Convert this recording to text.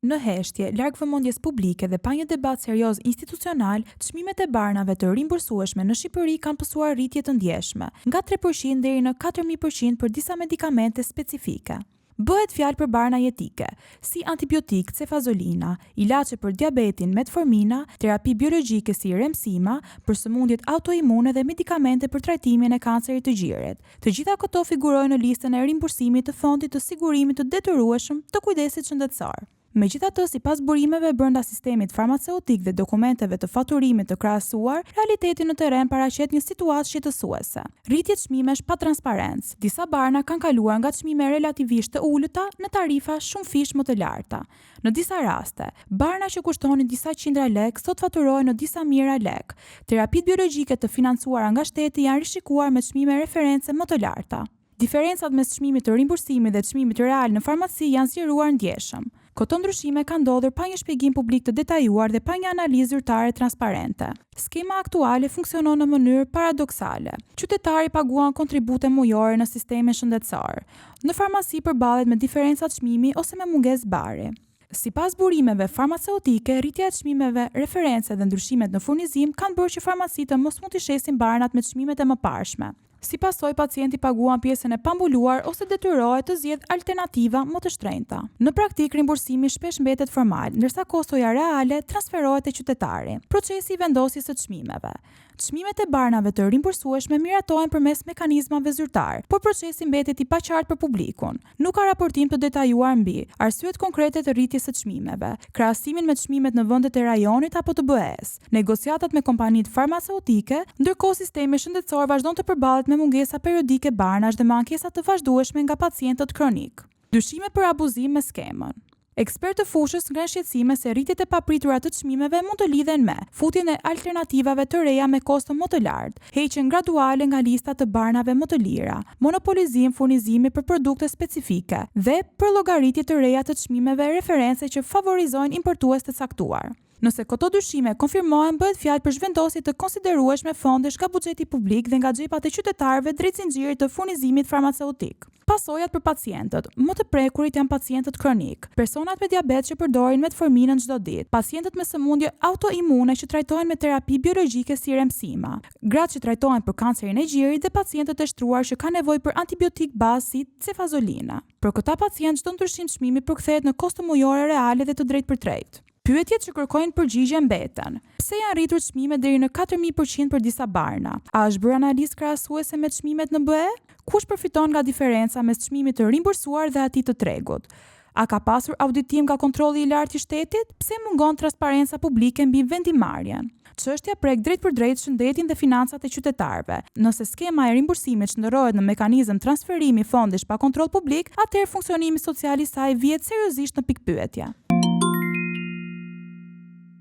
Në heshtje, larg vëmendjes publike dhe pa një debat serioz institucional, çmimet e barnave të rimbursueshme në Shqipëri kanë pësuar rritje të ndjeshme, nga 3% deri në 4000% për disa medikamente specifike. Bëhet fjalë për barna jetike, si antibiotikë cefazolina, ilaçe për diabetin metformina, terapi biologjike si Remsima, për sëmundjet autoimune dhe medikamente për trajtimin e kancerit të gjirit. Të gjitha këto figurojnë në listën e rimbursimit të Fondit të Sigurimit të Detyrueshëm të Kujdesit Shëndetësor. Megjithatë, sipas burimeve brenda sistemit farmaceutik dhe dokumenteve të faturimit të krahasuar, realiteti në terren paraqet një situatë shqetësuese. Rritje çmimesh pa transparencë. Disa barna kanë kaluar nga çmime relativisht të ulëta në tarifa shumëfish më të larta. Në disa raste, barna që kushtonin disa qindra lekë sot faturohen në disa mijëra lekë. Terapitë biologjike të financuara nga shteti janë rishikuar me çmime reference më të larta. Diferencat mes çmimit të rimbursimit dhe çmimit real në farmaci janë zgjeruar ndjeshëm. Këto ndryshime kanë ndodhur pa një shpjegim publik të detajuar dhe pa një analizë zyrtare transparente. Skema aktuale funksionon në mënyrë paradoksale. Qytetari paguan kontribute mujore në sistemin shëndetësor. Në farmaci përballet me diferenca çmimi ose me mungesë bari. Sipas burimeve farmaceutike, rritja e çmimeve reference dhe ndryshimet në furnizim kanë bërë që farmacitë mos mund t'i shesin barnat me çmimet e mëparshme. Si pasojë, pacienti paguan pjesën e pambuluar ose detyrohet të zgjedhë alternativa më të shtrenjta. Në praktikë, rimbursimi shpesh mbetet formal, ndërsa kostoja reale transferohet te qytetari. Procesi i vendosjes së çmimeve. Çmimet e barnave të rimbursueshme miratohen përmes mekanizmave zyrtarë, por procesi mbetet i paqartë për publikun. Nuk ka raportim të detajuar mbi arsyet konkrete të rritjes së çmimeve, krahasimin me çmimet në vendet e rajonit apo të BE-së, negociatat me kompanitë farmaceutike, ndërkohë sistemi shëndetësor vazhdon të përballet me mungesa periodike barnash dhe me ankesa të vazhdueshme nga pacientët kronikë. Dyshime për abuzim me skemën. Ekspertë të fushës ngrenë shqetësime se rritjet e papritura të çmimeve mund të lidhen me futjen e alternativave të reja me kosto më të lartë, heqjen graduale nga lista të barnave më të lira, monopolizim furnizimi për produkte specifike dhe përllogaritje të reja të çmimeve reference që favorizojnë importues të caktuar. Nëse këto dyshime konfirmohen, bëhet fjalë për zhvendosje të konsiderueshme fondesh nga buxheti publik dhe nga xhepat e qytetarëve drejt zinxhirit të furnizimit farmaceutik. Pasojat për pacientët. Më të prekurit janë pacientët kronikë, personat me diabet që përdorin metforminën çdo ditë, pacientët me sëmundje autoimune që trajtohen me terapi biologjike si Remsima, gratë që trajtohen për kancerin e gjirit dhe pacientët e shtruar që kanë nevojë për antibiotikë bazë si cefazolina. Për këta pacientë çdo ndryshim çmimi përkthehet në kosto mujore reale dhe të drejtpërdrejtë. Pyetjet që kërkojnë përgjigje mbeten. Pse janë rritur çmimet deri në 4000% për disa barna? A është bërë analizë krahasuese me çmimet në BE? Kush përfiton nga diferenca mes çmimit të rimbursuar dhe atij të tregut? A ka pasur auditim nga kontrolli i lartë i shtetit? Pse mungon transparenca publike mbi vendimmarrjen? Çështja prek drejtpërdrejt shëndetin dhe financat e qytetarëve. Nëse skema e rimbursimit shndërrohet në mekanizëm transferimi fondesh pa kontroll publik, atëherë funksionimi social i saj vihet seriozisht në pikëpyetje.